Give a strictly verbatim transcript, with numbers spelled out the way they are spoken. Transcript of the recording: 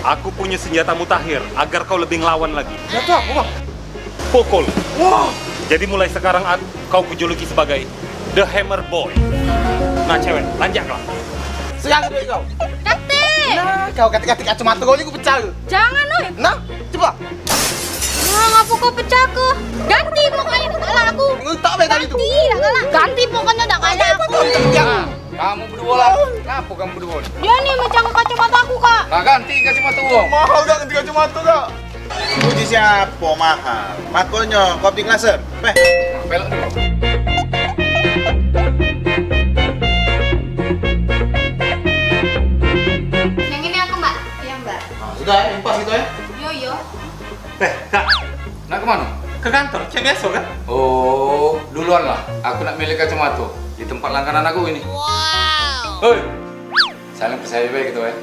Aku punya senjata mutakhir agar kau lebih ngelawan lagi. Senjata apa, Bang? Pukul. Wah. Jadi mulai sekarang at- kau kujuluki sebagai The Hammer Boy. Nah, cewek, lanjaklah. Serang duit kau. Katik. Nah, kau katik-katik kacamata kau ni aku pecah ke? Jangan, oi. Nah, coba. Nah, ngapa kau pecah ke? Ganti pokoknya, dak kalah aku. Ngentak be tadi tu. Ganti, dak kalah. Ganti pokoknya, dak kalah aku. Ganti, ganti. Kamu berdua lah. Kenapa kamu berdua ni? Dia ni mecah kacamata aku, Kak. Nah, ganti kacamata uang. Mahal gak ganti kacamata, Kak? Puji siapa mahal? Makonyo kau beli klaser. Peh. Nah, pelek dulu. Yang ini aku, Mbak. Iya, Mbak. Nah, sudah ya, impas gitu ya. Yo, yo. Eh, Kak. Nak ke mana? Ke kantor, cak biasa kan? Oh, duluan lah. Aku nak milih kacamata di tempat langganan aku ini. Wow. Hei, saling percaya baik gitu ya.